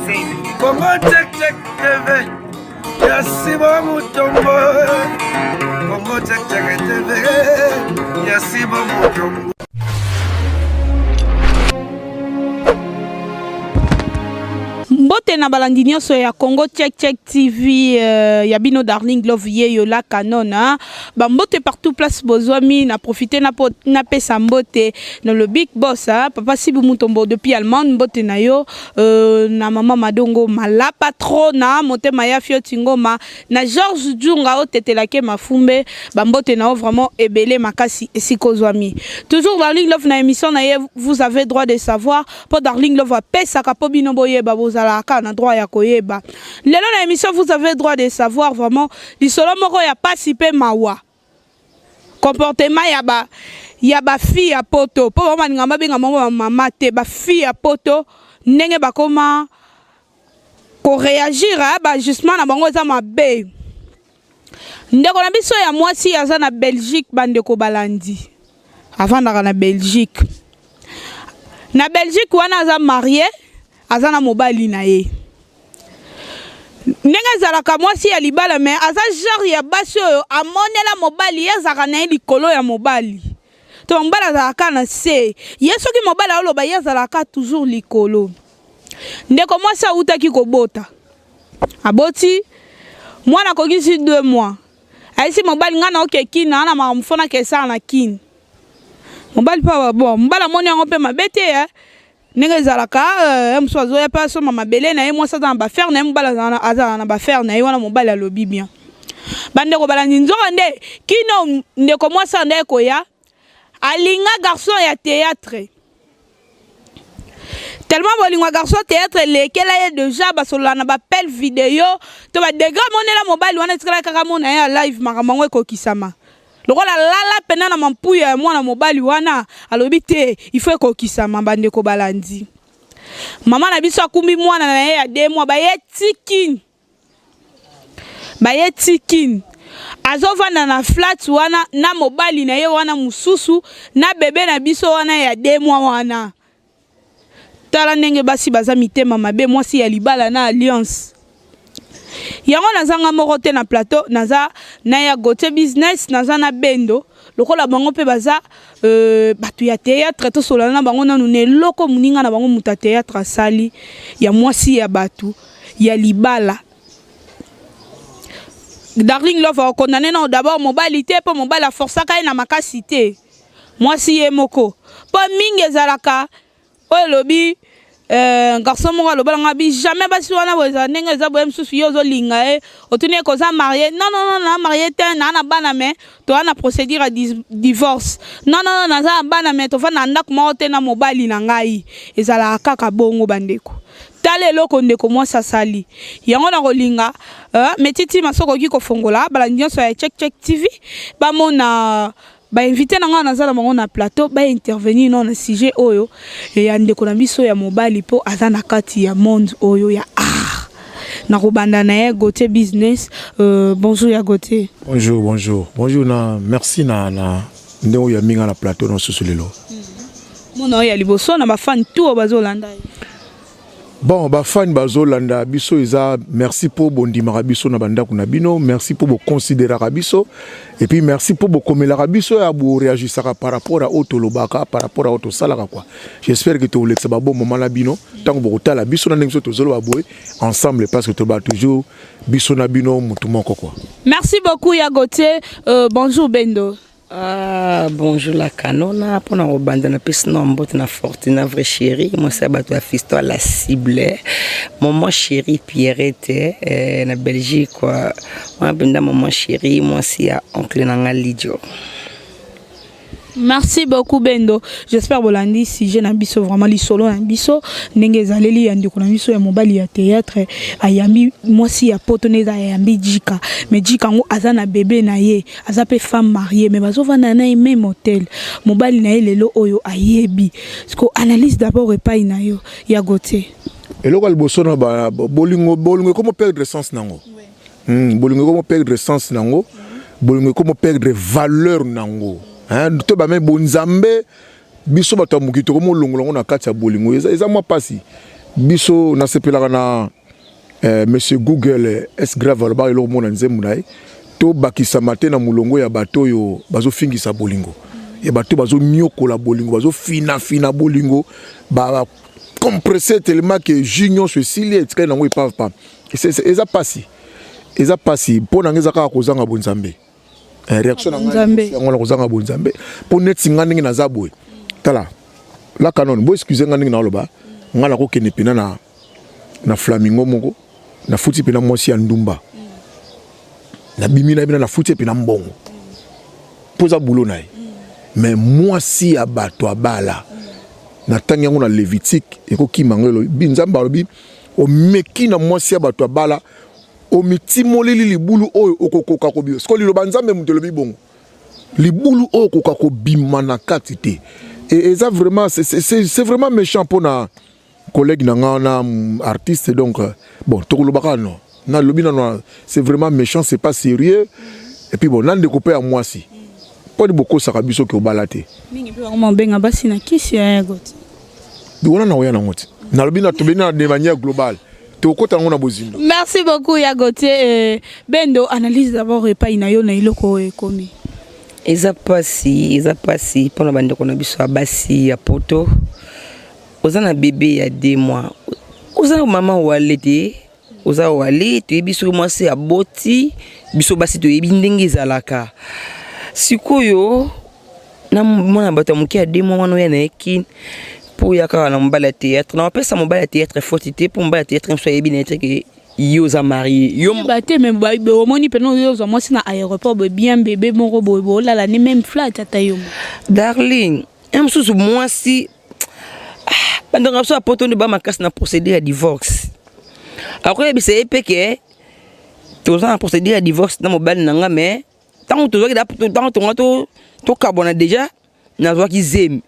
Congo Check Check TV ya Simon Mutombo Congo Check Check TV ya Simon Mutombo. Mbote na balandi nyonso ya Congo Check Check TV euh, ya bino Darling Love yeyo la canon Ba mbote partout place bozwami na profiter na po na pesa mbote na le big boss hein, papa Sibu Mutombo depuis Allemagne mbote na yo euh, na maman Madongo la patrona motema ya Fioti Ngoma na Georges Djunga otetelake mafumbe ba mbote na yo vraiment ebele makasi esika ozwami toujours Darling Love na émission na ye vous avez droit de savoir po Darling Love apesaka po bino boyeba bozalaka na droit ya koyeba lelo na émission vous avez droit de savoir vraiment Lisolo moko ya pasi pe mawa. Comportement ya ba ya ba fille ya poto po bango balingaka babenga bango ba mama te ba fille ya poto ndenge bakoma ko reagir ba agissement na bango eza mabe. Ndeko na biso ya mwasi aza na Belgique ba ndeko balandi avandaka na Belgique na Belgique wana aza marie aza na mobali na ye. Ndenge ezalaka mwasi ya libala mais aza genre ya basi oyo amonela mobali ye azalaka na ye likolo ya mobali to mobali azalaka kaka na se ye soki mobali aoloba ye azalaka toujours likolo. Ndeko mwasi awutaki kobota aboti mwana akokisi deux mois ayebisi mobali ngai naoke kin naa na makambo fo nakesala na kin mobali mpe bon mobali amoni yango mpe mabe te eh. Ndenge ezalaka eh, mosusu azoya mpe asomba mabele na ye, mwasi aza na bafere na ye, mobali azala na bafere na ye, wana mobali alobi bien. Bandeko balandi nzoka nde kino ndeko mwasi andaki koya alinga garçon ya théâtre tellement bolingo ya garçon théâtre elekela ye deja basolola na bapel video to badegre amonela mobali wana etikala kaka mona ye ya live makambo yango ekokisama Lokola alala pena na mampuya ya mwana mobali wana, alobi te, il faut ekokisama, bandeko balandi. Mama na biso akumbi mwana na ye ya deux mois, baye ti Kin. Baye ti Kin. Azovanda na flat wana na mobali na ye wana mosusu na bebe na biso wana ya deux mois wana. Tala ndenge basi baza mitema mabe mwasi ya libala na alliance yango naza nga moko te na plateau naza na ya Gauthier business naza na Bendo lokola bango mpe baza euh, bato ya théâtre tosolana na bango nanu na eloko moninga na bango moto ya théâtre asali ya mwasi ya bato ya libala Darling Love akokondane nao d'abord mobali te mpo mobali aforsaka ye na makasi te Mwasi ye moko po mingi ezalaka oyo elobi euh, garçon moko alobala nga bi jamais basi wana boye ezala ndenge eza boye mosusu yo ozolinga ye otuni ye koza marie non non non na marie te naa na bana mais toza na procédure ya divorce non non non naza na bana mais tofanda na ndako moko te na mobali na ngai ezalaka kaka bongo bandeko tala eloko ndeko mwasi asali yango na kolinga euh, metitima soki okoki kofongola balandi nyonso ya check check tv bamona Ba invite na nga naza na bango na plateau ba intervenir nao na sujet oyo ya ndeko na biso ya mobali po aza na kati ya monde oyo ya art. Na kobanda na ye Gauthier Business. Euh, bonjour ya Gauthier. Bonjour, bonjour. Bonjour na merci na na ndenge oyo ya minga na plateau na susu lelo. Mona oyo ya liboso na ba fan tout oyo bazolanda ye. Bon, ba fan bazolanda biso eza merci po bondimaka biso na bandako na bino, merci po boconsideraka biso et puis merci po bokomelaka biso ya boreagisaka par rapport à oyo tolobaka, par rapport à oyo tosalaka quoi. J'espère que tolekisa ba bon moment na bino ntango bokotala biso na ndenge biso tozoloba boye ensemble parce que toloba toujours biso na bino mutu moko quoi. Merci beaucoup ya Gauthier. Euh, bonjour Bendo. Ah, bonjour la canona mpona kobanda napesi na mbote na fortuna vrai chéri mwasi ya bato ya fisto la cible maman chéri pierrette eh, na belgique wana mpenza maman chéri mwasi ya oncle na nga lidio Merci beaucoup Bendo. J'espère bolandi sujet na biso vraiment lisolo na biso ndenge ezaleli ya ndeko na biso ya mobali ya théâtre ayambi mwasi ya poto nde eza ayambi Jika mais Jika yango aza na bebe na ye aza pe femme mariée mais bazovanda na ye meme hotel mobali na ye lelo oyo ayebi siko analyse d'abord epai na yo ya Gauthier. Eloko ya liboso na ba bolingo bolingo ekomo perdre sens nango bolingo ekomo perdre sens nango bolingo ekomo perdre valeur nango hein to ba me bonzambe biso bato ya mokili tokomi olongola yango na kati ya bolingo eza, eza mwa mpasi. Biso nasepelaka na eh, monsieur Google S grave alobaka eloko mona nzembo na ye tobakisama te na molongo ya bato oyo bazofingisa bolingo ya bato bazonyokola bolingo bazofinafina bolingo ba compressé tellement que jus nyonso esili etikali nango epave pa eza pasi eza pasi mpo na ngai eza kaka kozanga bonzambe. Eh, réaction na ngai yango na kozanga bonzambe mpo neti ngai ndenge naza boye tala la canon bo excuse ngai ndenge naoloba ngai nakokende mpena na, na flamingo moko nafuti mpena mwasi ya ndumba nabimi na ye mpena nafuti ye mpena mbongo mpo eza bulo na ye mais mwasi ya bato abala natangi yango na Lévitique ekokima yango elobi Nzambe alobi omeki na mwasi ya bato abala omitimoleli libulu oyo okokoka kobima. Sikoyo liloba Nzambe moto elobi bongo, libulu oyo okoka kobima na kati te. Eza vraiment, c'est vraiment méchant mpona collègue na nga wana artiste. Donc bon, tokoloba kaka non, nalobi nano, c'est vraiment méchant, c'est pas sérieux. Et puis bon, na ndeko mpe ya mwasi, mponi bokosaka biso ke obala te? Mingi mpe bango mabenga basi na kisi ya yago te. Wana na oya nango te, nalobi na tobeni na de manière globale, tokota yango na bozindo. Merci beaucoup ya Gauthier. Bendo, analyse d'abord epai na yo na eloko oyo ekomi. Eza pasi, eza pasi mpona bandeko na biso ya basi ya poto. Oza na bebe ya 2 mois, oza na mama wale te, oza wale. Toyebi soki mwasi aboti, biso basi toyebi ndenge ezalaka. Sikoyo na mwana bato ya moke ya 2 mois wana, oya na ye Kini mpo oya kaka na mobali ya théâtre. Na bapesa mobali ya théâtre faute te, mpo mobali ya théâtre mosusu ayebi na ye te ke yo oza marié yo. Ba te, mais omoni mpena oyo ozwa mwasi na aéroport boye, bien bébé moko boye, boolala ni même flat ata yo mo. Darling, ya mosusu mwasi, ah, bandeko na biso ya poto nde bamakasi na procédure ya divorce. Akoyebisa ye mpe ke toza na procédure ya divorce na mobali na nga, mais ntango tozwaki, ntango tonga tokabwana déjà, nazwaki zemi,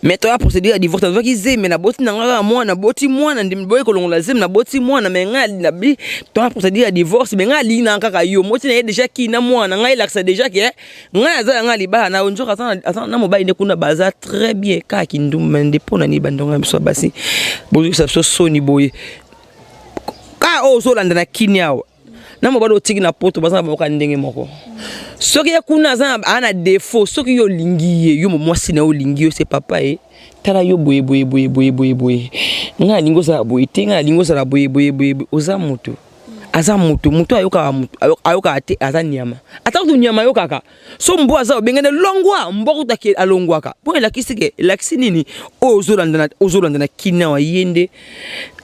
mais toya procédure ya divorce, nazwaki zemi, naboti na nga kaka mwana, naboti mwana, ndimi boye kolongola zemi, naboti mwana, mais ngai nabi toya procédure ya divorce, mais ngai alingi na kaka yo moti na ye déjà kii na mwana ngai, elakisa déjà ke ngai aza ya ngai libala na yo. Nzoka aza na mobali nde kuna, baza très bien kaka kindumba nde. Mpo na nini bandongo ya biso ya basi bozokisa biso soni boye? Kaka oyo ozolanda na Kini awa na mobali otiki na poto, baza na bango ndenge moko. Soki ye kuna aza na défaut, soki yo olingi ye, yo mwasi na yo olingi yo, se papa ye tala yo boye boye boye boye boye boye, ngai nalingi ozala boye te, ngai nalingi ozala boye boye boye. Oza moto, aza moto, moto ayokaka, moto ayokaka te, aza nyama. Ata kutu nyama ayokaka. So mbwa aza obengene longwa, mbwa kutu alongwaka. Mpo elakisi ke elakisi nini? Oyo ozolanda na Kini awa, ye nde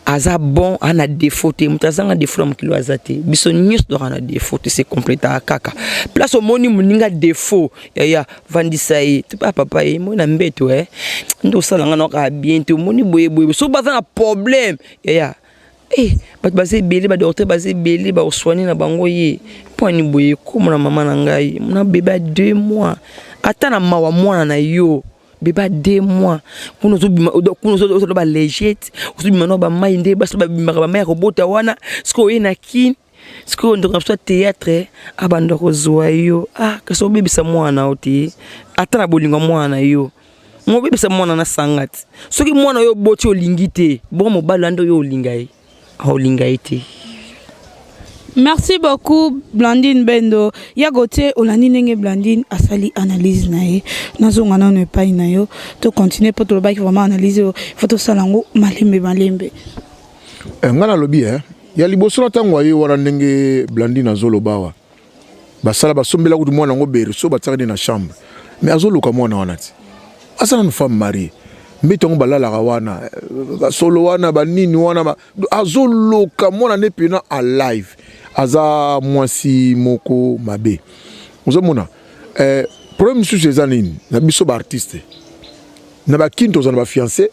aza bon, aza na défaut te. Moto azanga défaut na mokili oyo aza te. Biso nyonso tozalaka na défaut te, se complétaka kaka. Place omoni moninga défaut, yaya, vandisa ye to pa papa ye moi na mbeto e nde osala nga na kaka bien te, omoni boye boye. So baza na problème, yaya, eh, bato baza ebele, badocteur baza ebele, bakosoigne na bango ye. Mpo ani boye komona mama na ngai na bebe ya 2 mois, ata na mawa mwana na yo bebe ya 2 mois kuna, ozobima kuna, ozoloba balégete, ozobima na bamai nde basi babimaka bamai ya kobota wana. Sikoyo oye na Kini, sikoyo ndeko na biso ya théâtre abanda kozwa yo. Ah, kasi obebisa mwana yo te, ata na bolingo ya mwana na yo mobebisa mwana na sanga te. Soki mwana oyo oboti olingi te, bongo mobali wana nde oyo olinga ye, aolinga ye te. Merci beaucoup Blandine Bendo. Ya Gauthier, olandi ndenge Blandine asali analyse na ye. Nazonga nano epai na yo, to continuer mpo tolobaki vraiment analyse oyo faut tosala yango malembe malembe. Eh, ngai nalobi ya liboso na ntango aye wana, ndenge Blandine azoloba awa, basala basombela kutu mwana yango berceau, batiaka nde na chambre, mais azoluka mwana wana ti aza nanu femme mariée. Mbeto yango balalaka wana, basolo wana, banini wana, azoluka mwana nde mpena alive. Aza mwasi moko mabe. Ozomona, problème mosusu eza nini? Na biso baartiste na bakini, tozala na bafiancé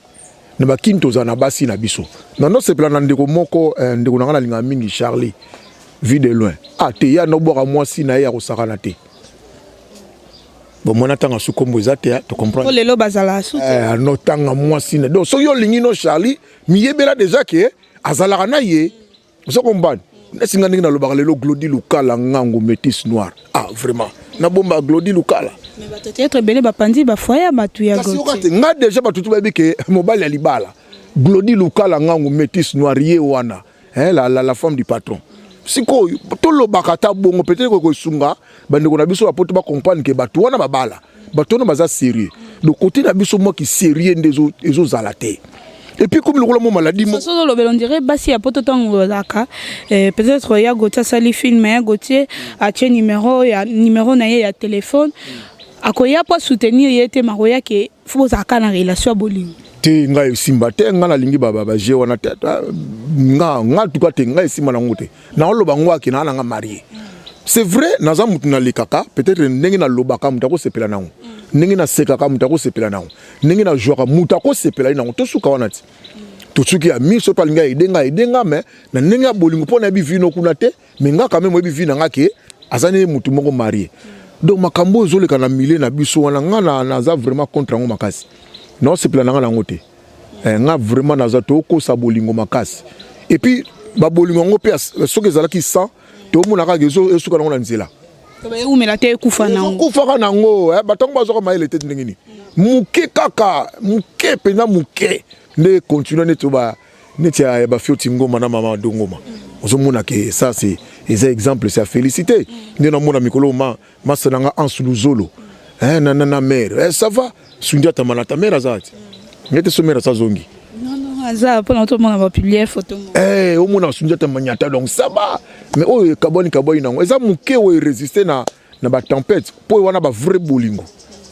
na bakini, tozala na basi na biso. Nandosepela na ndeko moko, ndeko na ngai nalingaka mingi, Charlie Vie de Loin. Ah te, ya nobwaka mwasi na ye ya kosakana te. Bon, mwana ntanga su kombo eza te, to comprendre. Lelo bazala su. Anotanga mwasi na, donc soki olingi no Charlie, miyebela déjà ke azalaka na ye. Oza comprendre neti nga ndenge nalobaka lelo, Glodi Lukala ngango métis noir. Ah vraiment, nabomba Glodi Lukala. Mais bato théâtre ebele bapandi bafoyer ya bato ya. Kasi yoka te, nga déjà bato tu bayebi ke mobali ya libala. Glody Lukala Ngangu métis noir ye wana hein, la, la, la femme du patron. Sikoyo tolobaka ata bongo peut-être kosunga bandeko na biso bapoto bacomprendre ke bato wana babala, bato wana baza sérieux. Donc côté na biso mwa ki sérieux nde ezozala te. Et puis comme lokola mo maladie mo Soso olobela, on dirait basi ya poto ntango bazalaka, peut-être ya Gautier asali film, ya Gautier atie numéro ya numéro na ye ya téléphone, akoya mpo soutenir ye te, makoya ke fo bozalaka na relation ya bolingo. Te, ngai esimba te. Ngai nalingi baje wana te. Nga tuka te, ngai esimba nango te. Naoloba ngo ake naa nanga marié, c'est vrai, naza mutu nalekaka. Peut-être ndenge nalobaka, moto akosepela nango, ndenge nasekaka, moto akosepela nango, ndenge nazwaka, moto akosepela ye nango. Tosuka wana ti tosuki ya miso mpe alingi ayedenga ayedenga, mais na ndenge ya bolingo mpo nayebi vino kuna te. Mais nga quand même oyebi vi na nga ke aza ne motu moko marié. Donc makambo oyo ezoleka na milieu na biso wana, nga naza vraiment contre yango makasi. Naosepela na nga nango te. Nga vraiment naza tokosa bolingo makasi. Et puis babolingo yango mpe, soki ezalaki 100, tomona kaka esuka nango na nzela. Eumela te, ekufa nango. Ekufaka nango. Bato yango bazwaka mayele te. Ndenge nini moke kaka moke mpenza moke nde continue neti ba neti ya bafioti ngoma na mama dongoma. Ozomona ke ça, c'est eza exemple, c'est à féliciter. Nde namona mikolo ma masa nanga Anse Luzolo, na na na mare, ça va. Sundiata Manata, mare aza ti ngete so mare asa zongi. Aza mpona tomona bapublier photo. Omona Sundiata Manyata, donc ça va. Mais oyo ekabwani kabwani nango eza moke, oyo erésister na batempête, mpo oyo wana bavrai bolingo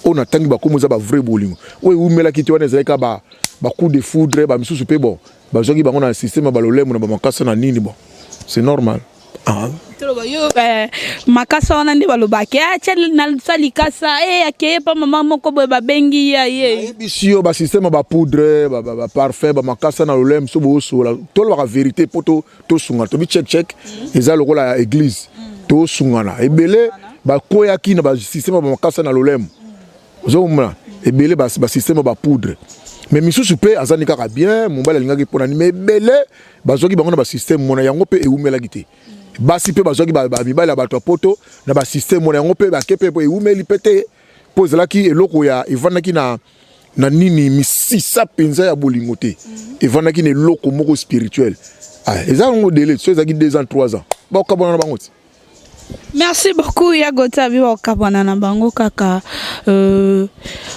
oyo natangi bakomo eza bavrai bolingo oyo ewumelaki te. Wana ezalaki kaka bacoup de foudre. Bamisusu mpe, bon, bazwaki bango na système ya balolemo na bamakasa na nini. Bon, c'est normal, ah. Toloba yo makasa wana nde balobaki atya na likasa e akeye pa mama moko boye babengi ya ye. Nayebisi yo, basystème ya bapoudre, baparfum, bamakasa na lolemo so boosola. Tolobaka vérité mpo tosungana. Tobi check check eza lokola ya église, tosungana. Ebele bakweyaki na basystème ya bamakasa na lolemo. Ozomona ebele basystème ya bapoudre, mais misusu mpe azani kaka bien. Mobali alingaki mpona nini? Mais ebele bazwaki bango na basystème mona yango mpe ewumelaki te. Basi mpe bazwaki mibali ya bato ya poto na basystème mona yango mpe bake mpe ewumeli mpe te, mpo ezalaki eloko ya evandaki na nini, misisa mpenza ya bolingo te. Evandaki na eloko moko spirituel. Eza yango délai so ezalaki 2 ans, 3 ans, bakokabwana na bango ti. Merci beaucoup ya Gota. Abi bakokabwana na bango kaka.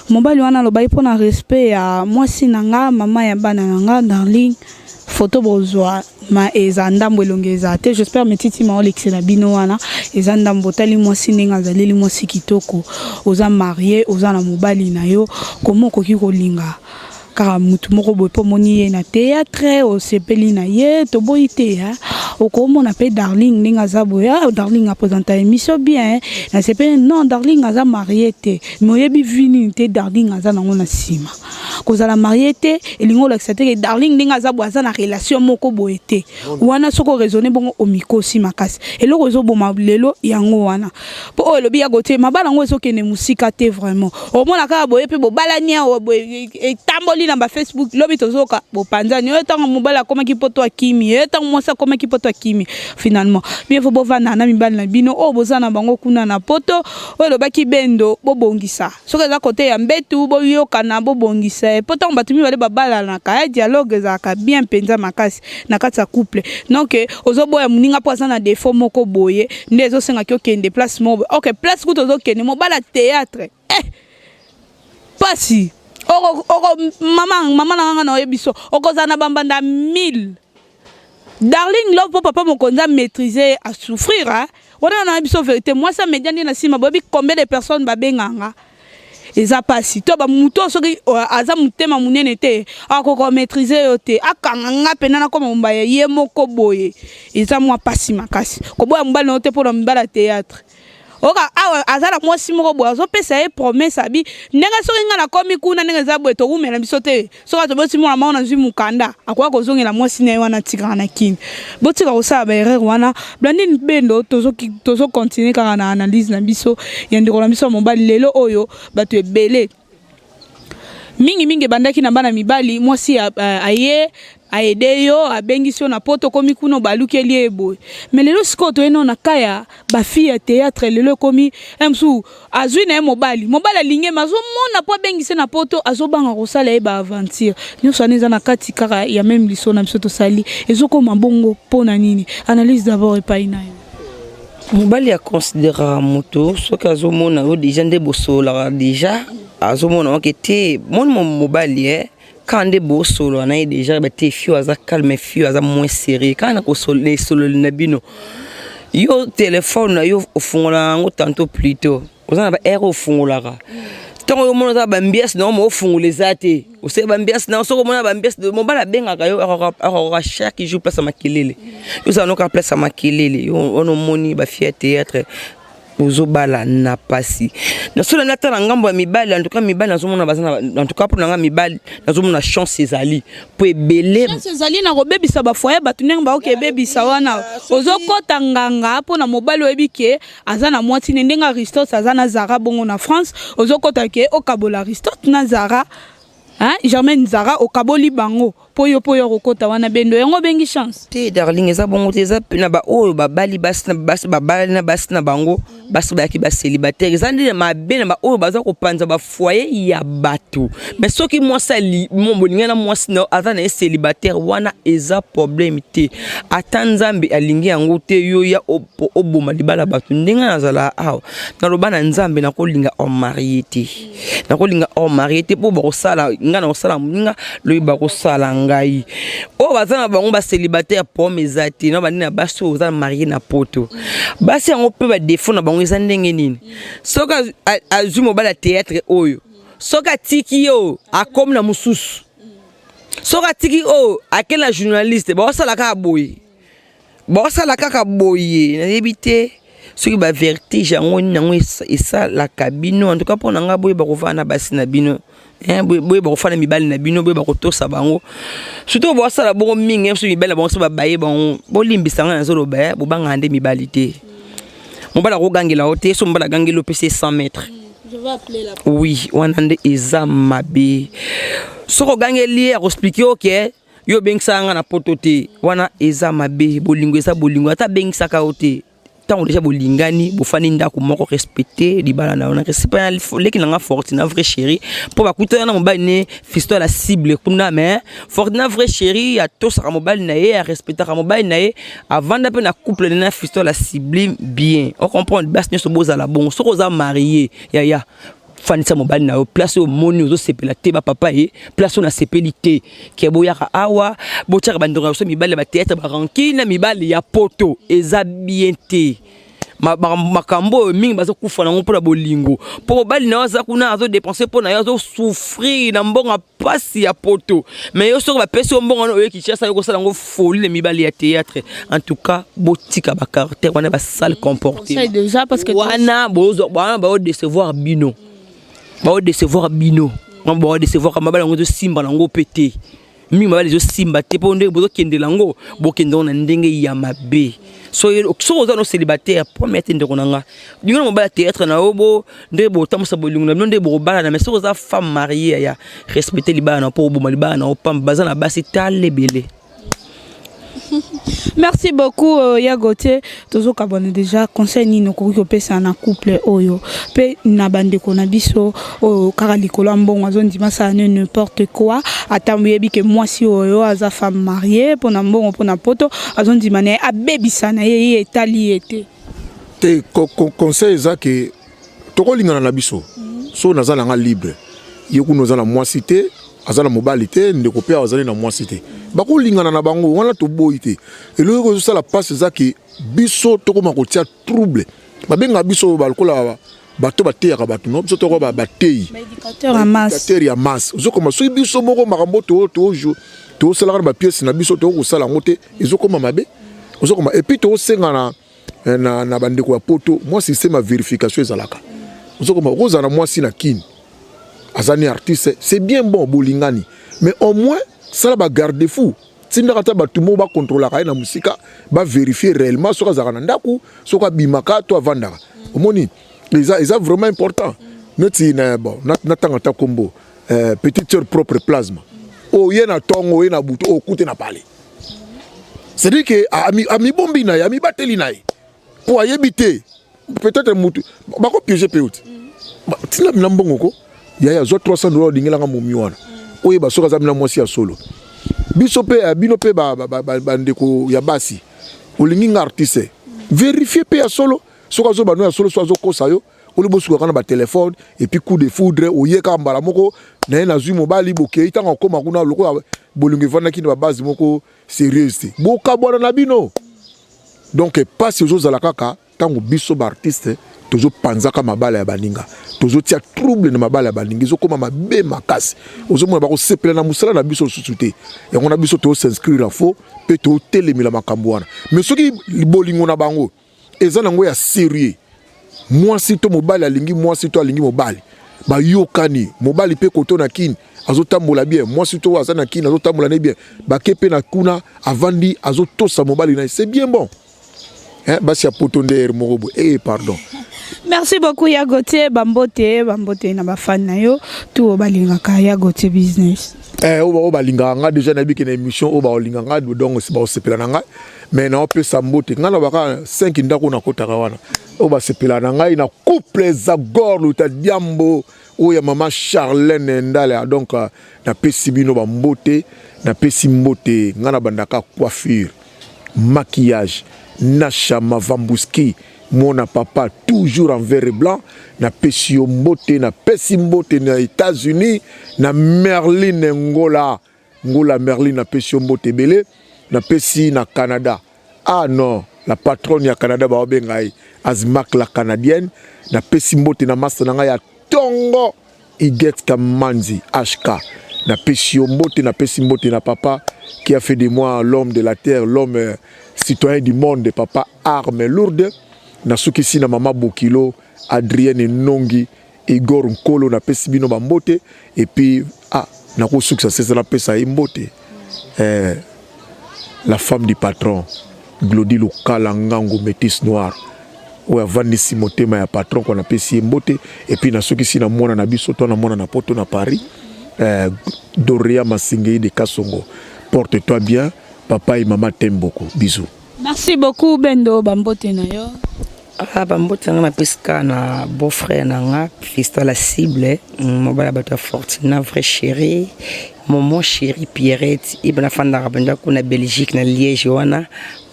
Mobali wana alobaki mpona respect ya mwasi na nga, mama ya bana na nga, Darling. Photo bozwa ma eza ndambo, elongi eza te. J'espère metiti ma olekisela bino wana eza ndambo. Otali mwasi ndenge azaleli, mwasi kitoko. Oza marie, oza na mobali na yo, komo okoki kolinga kaka mutu moko boye mpo omoni ye na théâtre, osepeli na ye? Toboyi te, okomona mpe Darling ndenge aza boye. Ah, Darling apresenta émission bien, nasepeli. Non, Darling aza marie te, mais oyebi vi nini te Darling aza nango na nsima. Kozala marie te elingi olakisa te ke Darling ndenge aza boye aza na relation moko boye te. Wana soki oraisonne bongo, omikosi makasi. Eloko ezoboma lelo yango wana, mpo oyo elobi ya Gautier, mabala yango ezokende mosika te. Vraiment, omona kaka boye mpe bobalani awa boye, etamboli na bafacebook, lobi tozoka bopanzani. Oyo ntango mobali akomaki poto akimi, oyo ntango mwasi akomaki poto akimi. Finalement, bien faut bovanda na mibali na bino oyo boza na bango kuna na poto. Oyo elobaki bendo, bobongisa. Soki eza kote ya mbetu, boyokana, bobongisa ye, mpo ntango bato mibale babalanaka ya dialogue ezalaka bien mpenza makasi na kati ya couple. Donc ozoboya moninga mpo aza na défaut moko boye nde ezosengaki okende place moko boye. Ok, place kutu ozokende mobala théâtre, pasi oko oko mama mama na nganga na oyebi so okozala na bambanda 1000. Darling Love, mpo papa mokonzi amaîtrise, asouffrir wana na biso vérité. Mwasi amedia nde na nsima. Boyebi combien de personnes babenganga? Eza mpasi to bamutu oyo soki aza motema monene te, akoka maîtrise yo te. Akanga nga mpena nakoma mombaya ye moko boye, eza mwa mpasi makasi. Koboya mobali na yo te mpona mobali ya théâtre. Oka awa aza na mwasi moko boye, azopesa ye promesse abi ndenge soki ngai nakomi kuna, ndenge eza boye, towumela biso te. Soki atoboti mwana moko, nazwi mokanda, akoka kozongela mwasi na ye wana atikaka na kini. Botika kosala baerreur wana. Blandine Bendo, tozocontinue kaka na analyse na biso ya ndeko na biso ya mobali. Lelo oyo bato ebele mingimingi ebandaki na bana mibali. Mwasi aye. Aide yo, abengisi yo na poto, okomi kuna obalukeli ye boye. Mais lelo sikoyo toye nao na cas ya ba fille ya theatre, lelo ekomi un mosusu azui na ye mobali, mobali alingi ye mais azomona po abengisa ye na poto azobanga kosala ye ba aventure. Nionso wana eza na kati kaka ya meme lisolo na biso tosali, ezokoma bongo pona nini? Analyse d'abord epayi na yo. Mobali a consideraka moto soki azomona yo deja nde bosololaka deja azomona oke te moni mobali eh Kaka nde bosolola na ye deja ba te fio aza calme fio aza moins sérieux kaka na kosolola esololi na bino yo telefone na yo ofungolaka yango tantôt plutôt oza na ba heure ofungolaka ntango yo omona oza bambiasi na yo mo ofungola eza te osali bambiasi na yo soki omona bambiasi mobali abengaka yo akoka chaque jour place ya makelele yo ozala noka place ya makelele yo wana omoni bafie ya théâtre ozobala na pasi na soki nata na ngambo ya mibali en tout cas mibali nazomona baza na en tout cas mpo na nga mibali nazomona chance ezali mpo ebele chance ezali na kobebisa bafoye bato ndenge baoki ebebisa wana ozokɔta nganga mpo na mobali oyebi ke aza na mwasi ne ndenge Aristote aza na Zara bongo na France ozokɔta ke okabola Aristote na Zara, hein? Germaine Zara okaboli bango mpo yo mpo yo okokota wana bendo yango obengi chance te. Darling, eza bongo te. Eza na baoyo babali basi na basi, babali na basi na bango, basi bayaki bacélibataire. Eza nde mabe na baoyo baza kopanza bafoyer ya bato. Mais soki mwasi bolingai na mwasi na aza na ye célibataire, wana eza problème te. Ata Nzambe alingi yango te. Yo ya oboma libala bato. Ndenge nazala awa, naloba na Nzambe, nakolinga homme marié te, nakolinga homme marié te, mpo bakosala ngai, nakosala moninga loyi, bakosala ngai. Oyo baza na bango bacélibataire, problème eza te. Na bandini na basi oyo oza marié na poto, basi yango mpe badéfaut na bango eza ndenge nini? Soki azwi mobali ya théâtre oyo, soki atiki yo, akomi na mosusu. Soki atiki oyo, akei na journaliste. Bakosala kaka boye, bakosala kaka boye. Nayebi te soki bavertige yango nini yango esalaka bino. En tout cas, mpo na ngai, boyeba kovanda na basi na bino, boyeba kofanda mibali na bino, boyeba kotosa bango. Surtout bosala bongo mingi so mibali na bango so babaye bango. Bolimbisa ngai, nazoloba, bobangaka nde mibali te. Mobali akogangela yo te. So mobali agangeli, opesi 100 mètres. Oui, wana nde eza mabe. Soki ogangeli ye, akoexpliquer yo ke yo obengisaka nga na poto te. Wana eza mabe. Bolingo eza bolingo. Ata abengisaka yo te, ntango deja bolingani, bofandi ndako moko, respecte libala na yo. Na respect leki na nga Fortina vrai chéri, mpo bakutana na mobali ne Fisto la cible kuna. Mais Fortina vrai chéri atosaka mobali na ye, arespectaka mobali na ye, avanda mpe na couple na Fisto la cible bien. Ocomprendre? Basi nyonso bozala bongo. Soki oza marié, yaya, fandisa mobali na yo place oyo omoni ozosepela te. Bapapa ye place oyo nasepeli te ke boyaka awa, botiaka bandeko na biso mibali ya bathéâtre barancune na mibali ya poto. Eza bien te. Makambo oyo mingi bazokufa nango mpona bolingo, mpo mobali na yo aza kuna, azodépenser mpo na yo, azosouffrir na mbongo mpasi ya poto. Mais yo, soki bapesi yo mbongo wana, oye Kinshasa, yo kosala yango folie na mibali ya théâtre. En tout cas, botika bacaractère wana, basale comportement wana. Wana baodécevoir bino, baodécevoir bino, baodécevoir mabala yango. Ezosimba nango mpe te. Mingi mabala ezosimba te mpo ndenge bozokendela yango, bokende yango na ndenge ya mabe. Soki oza no célibataire, premier te, ndeko na nga, lingo na mobali ya théâtre na yo, bo ndenge botambusa bolingo na bino, ndenge bokobalana. Mais soki oza femme mariée ya respecte libala na, mpo oboma libala na yo pamba. Baza na basi tala ebele. Merci beaucoup, ya Gauthier. Tozokabwana déjà. Conseil nini okoki kopesa na couple oyo mpe na bandeko na biso oyo kaka likolo ya mbongo azondima sala ne n'importe quoi, ata oyebi ke mwasi oyo aza femme mariée, mpona mbongo, mpona poto, azondima na ye abebisa na ye, ye etali ye te? Te, conseil eza ke tokolingana na biso. So naza na nga libre, ye kuna oza na mwasi te, aza na mobali te, ndeko mpe awa azali na mwasi te, bakolingana na bango wana, toboyi te. Eloko ezosala mpasi eza ke biso tokóma kotia trouble. Babengaka biso balokola bato bateyaka bato. No, biso toko bateyi éducateur ya masse. Ozokoma soki biso moko makambo tosalaka na bapièce na biso, tokosala yango te, ezokoma mabe. Ozokoma et puis tokosenga na bandeko ya poto mwa système ya vérification ezalaka. Ozokoma okozala na mwasi na kini, aza ni artiste, c'est bien bon, bolingani, mais au moins sala bagarde fou, tindaka ata bato moko bakontrolaka ye na mosika, bavérifie réellement soki azalaka na ndako, soki abimaka to avandaka. Omoni, eza vraiment important. Neti na bon, natanga ata kombo, petite sœur propre plasma. Oye na ntongo, oye na butu, okute na pale. C'est-à-dire que amibombi na ye, amibateli na ye, mpo ayebi te, peut-être mutu bakopiéger mpe yo te. Tina mina mbongo ko yaya, azwa 300 $, olingelanga momi wana, oyeba soki aza mina mwasi ya solo. Biso mpe, bino mpe bandeko ya basi, olingi nga artiste, vérifie mpe ya solo soki azoba no ya solo, so azokosa yo. Oli bosukaka na batelefone et puis coup de foudre, oye kaka mbala moko na ye, nazwi mobali, bokei. Ntango akóma kuna, lokola bolingo evandaki na babase moko sérieuse te, bokabwana na bino. Donc mpasi ozozala kaka ntango biso baartiste tozopanzaka mabala ya baninga, tozotia trouble na mabala ya baninga, ezokóma mabe makasi. Ozomona bakosepela na mosala na biso lisusu te. Yango na biso tos'inscrire faux mpe totelemela makambo wana. Mais soki bolingo na bango eza nango ya sérieux, mwasi to mobali alingi mwasi to alingi mobali, bayokani, mobali mpe koto na kini azotambola bien, mwasi to aza na kini azotambola ne bien, bake mpe na kuna, avandi, azotosa mobali na ye, c'est bien bon, hein. Basi ya poto nde ere moko boye, eh, pardon. Merci beaucoup ya Gautier. Bambote, bambote na bafani na yo tu oyo balingaka ya Gautier Business. Eh, oyo balingaka nga déjà, nayebi ke na émission oyo baolinga nga, donc baosepela na ngai. Mais naopesa mbote, ngai na baka 5 ndako nakotaka wana, oyo basepela na ngai na couple Zagor Luta Diambo, oyo ya mama Charlene Ndala. Donc napesi bino bambote, napesi mbote. Ngai nabandaka coiffure, maquillage, Nasha Mavambuski, mona papa toujours en vert et blanc, napesi yo mbote. Napesi mbote na États-Unis na Merline Ngola, Ngola Merline, napesi yo mbote ebele. Napesi na Canada, ah non, la patronne ya Canada, baobenga ye Azmak la Canadienne. Napesi mbote na master na ngai ya ntongo, Iget Kamanzi HK, napesi yo mbote. Napesi mbote na papa qui a fait de moi l'homme de la terre, l'homme citoyen du monde, papa Arme Lourde. Nasukisi na mama Bokilo, Adrienne Nongi, Igor Nkolo, napesi bino bambote. Et puis, ah, nakosukisa sese, napesa ye mbote, la femme du patron, Glodi Lukala Ngango, métis noir, oyo avandisi motema ya patron kwa, napesi ye mbote. Et puis nasukisi na mwana na biso to na mwana na poto na Paris, Doria Masingei de Kasongo, porte-toi bien, papa et mama Temboko, bisous. Merci beaucoup Bendo, bambote na yo. Ah, bambote na nga, napesi kaka na beau frère na nga Fiston la cible, mobali ya bato ya Fortuna, vrai chéri, momo chéri Pierrette ibe, nafandaka mpenza kuna Belgique na Liège wana,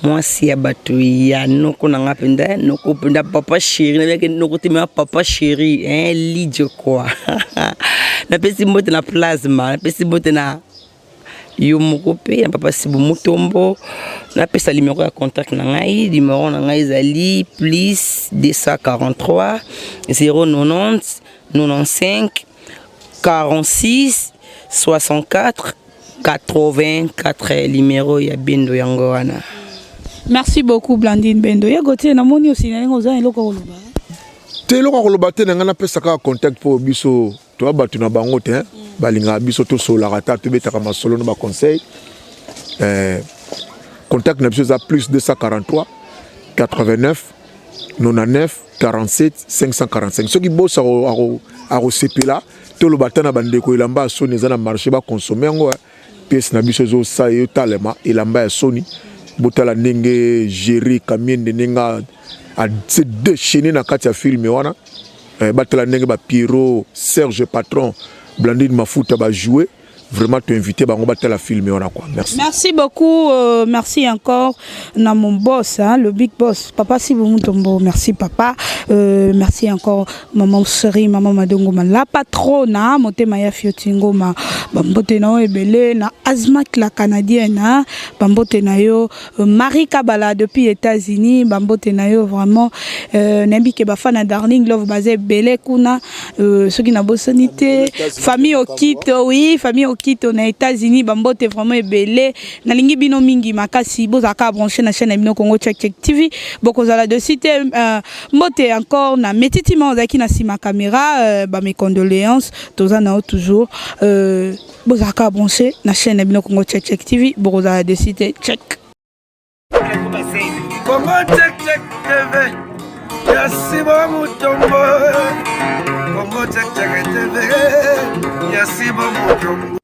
mwasi ya bato ya noko na nga mpenza, noko mpenza, papa chéri, nabiyaki noko te, mais papa chéri, hein, Lidio quoi. Napesi mbote na Plasma, napesi mbote na yo moko mpe na papa Sibu Mutombo. Napesa numéro ya contact na ngai. Numéro na ngai ezali plus 243 090 95 46 64 84. Numéro ya Bendo yango wana. Merci beaucoup Blandine Bendo. Ya Gautier, namoni osi na ndenge oza eloko koloba. Te, eloko koloba te na ngai. Napesa kaka contact mpo biso toya bato na bango te, balingaka biso, tosololaka, ata tobetaka masolo na baconseil. Contact na biso eza plus 243 89 99 47 545. Soki bosa akosepela, toloba ata na bandeko, elamba ya soni eza na marché, baconsommer yango. Pièce na biso ezosala, ezotalema, elamba ya soni. Botala ndenge Géri Kamiende, ndenge ase déchaîné na kati ya film wana. Batala ndenge bapiero, Serge Patron, Blandine Mafuta bajoue. Vraiment toinvité bango batala film wana quoi. Merci. Merci beaucoup, merci encore na mon boss, hein, le big boss, papa Sibu Mutombo. Merci papa, merci encore maman chérie, maman Madongoma, la patronne, hein, motema ya Fioti Ngoma, bambote na yo ebele na Azmak la Canadienne, hein, bambote na yo Marie Kabala depuis États-Unis, bambote na yo vraiment, nayebi ke bafana Darling Love baza ebele kuna, soki nabosani te, famille Okito, oui, famille Okito na États-Unis, bambote vraiment ebele. Nalingi bino mingi makasi. Bozalaka branché na chaîne na bino Congo Check Check TV, bokozala de site. Mbote encore na Metitima, ozalaki na nsima caméra, ba mes condoléances, toza na yo toujours. Bozalaka branché na chaîne na bino Congo Check Check TV, bokozala de site check. Congo Check Check TV ya Simon Mutombo, Congo Check Check TV ya Simon Mutombo.